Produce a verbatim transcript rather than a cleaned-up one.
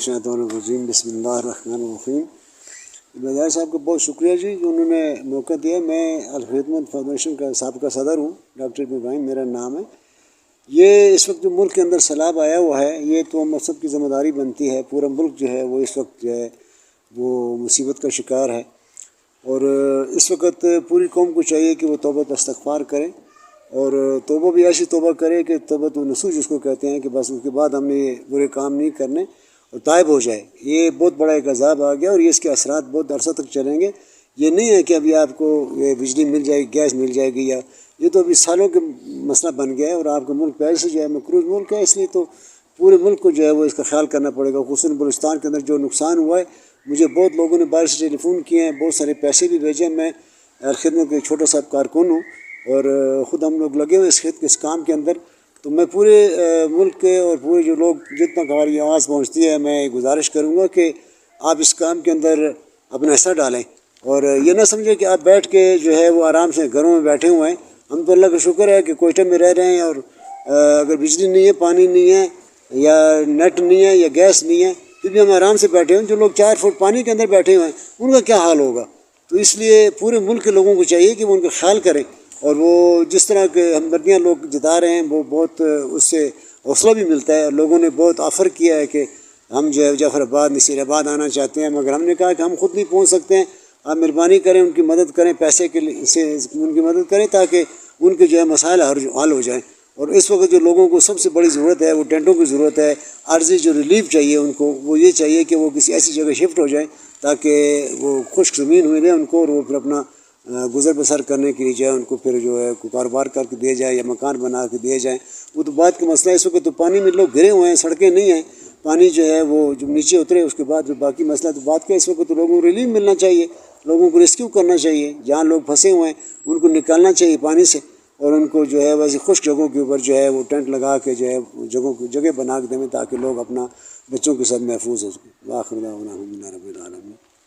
الشیطان الرجیم، بسم اللہ الرحمن الرحیم۔ بجار صاحب کا بہت شکریہ جی، جو انہوں نے موقع دیا۔ میں الخدمت فاؤنڈیشن کا سابقہ صدر ہوں، ڈاکٹر ابراہیم میرا نام ہے۔ یہ اس وقت جو ملک کے اندر سیلاب آیا ہوا ہے، یہ تو ہم سب کی ذمہ داری بنتی ہے۔ پورا ملک جو ہے وہ اس وقت جو ہے وہ مصیبت کا شکار ہے، اور اس وقت پوری قوم کو چاہیے کہ وہ توبہ استغفار کرے، اور توبہ بھی ایسی توبہ کرے کہ توبہ نصوح جس کو کہتے ہیں، کہ بس اس کے بعد ہم نے یہ برے کام نہیں کرنے، اور تائب ہو جائے۔ یہ بہت بڑا ایک عذاب آ گیا، اور یہ اس کے اثرات بہت عرصہ تک چلیں گے۔ یہ نہیں ہے کہ ابھی آپ کو یہ بجلی مل جائے گی، گیس مل جائے گی، یا یہ تو ابھی سالوں کے مسئلہ بن گیا ہے، اور آپ کا ملک پہلے سے جو ہے مقروض ملک ہے، اس لیے تو پورے ملک کو جو ہے وہ اس کا خیال کرنا پڑے گا۔ خصوصاً بلوچستان کے اندر جو نقصان ہوا ہے، مجھے بہت لوگوں نے باہر سے ٹیلی فون کیے ہیں، بہت سارے پیسے بھی بھیجے ہیں۔ میں الخدمت کا ایک چھوٹا سا کارکن ہوں، اور خود ہم لوگ لگے ہوئے ہیں اس خد-، اس کام کے اندر۔ تو میں پورے، آ، ملک کے اور پورے جو لوگ، جتنا ہماری آواز پہنچتی ہے، میں گزارش کروں گا کہ آپ اس کام کے اندر اپنا حصہ ڈالیں، اور یہ نہ سمجھیں کہ آپ بیٹھ کے جو ہے وہ آرام سے گھروں میں بیٹھے ہوئے ہیں۔ ہم تو اللہ کا شکر ہے کہ کوئٹہ میں رہ رہے ہیں، اور، آ، اگر بجلی نہیں ہے، پانی نہیں ہے، یا نیٹ نہیں ہے، یا گیس نہیں ہے، پھر بھی ہم آرام سے بیٹھے ہوئے ہیں۔ جو لوگ چار فٹ پانی کے اندر بیٹھے ہوئے ہیں، ان کا کیا حال ہوگا؟ تو اس لیے پورے ملک کے لوگوں کو چاہیے کہ وہ ان کا خیال کریں، اور وہ جس طرح کے ہمدردیاں لوگ جتا رہے ہیں، وہ بہت، اس سے حوصلہ بھی ملتا ہے۔ لوگوں نے بہت آفر کیا ہے کہ ہم جو ہے جعفر آباد، نصیر آباد آنا چاہتے ہیں، مگر ہم نے کہا کہ ہم خود نہیں پہنچ سکتے ہیں، آپ مہربانی کریں، ان کی مدد کریں، پیسے کے لیے سے ان کی مدد کریں، تاکہ ان کے جو ہے مسائل حل، حل ہو جائیں۔ اور اس وقت جو لوگوں کو سب سے بڑی ضرورت ہے، وہ ٹینٹوں کی ضرورت ہے۔ عارضی جو ریلیف چاہیے ان کو، وہ یہ چاہیے کہ وہ کسی ایسی جگہ شفٹ ہو جائیں، تاکہ وہ خشک زمین ہوئی رہے ان کو، اور وہ پھر اپنا، آ، گزر بسر کرنے کے لیے جو ہے ان کو پھر جو ہے کوئی کاروبار کر کے دیا جائے یا مکان بنا کے دیا جائے۔ وہ تو بعد کا مسئلہ ہے۔ اس وقت تو پانی میں لوگ گھرے ہوئے ہیں، سڑکیں نہیں ہیں، پانی جو ہے وہ جو نیچے اترے، اس کے بعد جو باقی مسئلہ تو بعد کا۔ اس وقت تو لوگوں کو ریلیف ملنا چاہیے، لوگوں کو ریسکیو کرنا چاہیے، جہاں لوگ پھنسے ہوئے ہیں ان کو نکالنا چاہیے پانی سے، اور ان کو جو ہے ویسے خشک جگہوں کے اوپر جو ہے وہ ٹینٹ لگا کے جو ہے جگہوں کو جگہ بنا کے دیں، تاکہ لوگ اپنا بچوں کے ساتھ محفوظ ہو سکیں۔ وآخر دعوانا الحمدللہ رب العالمین۔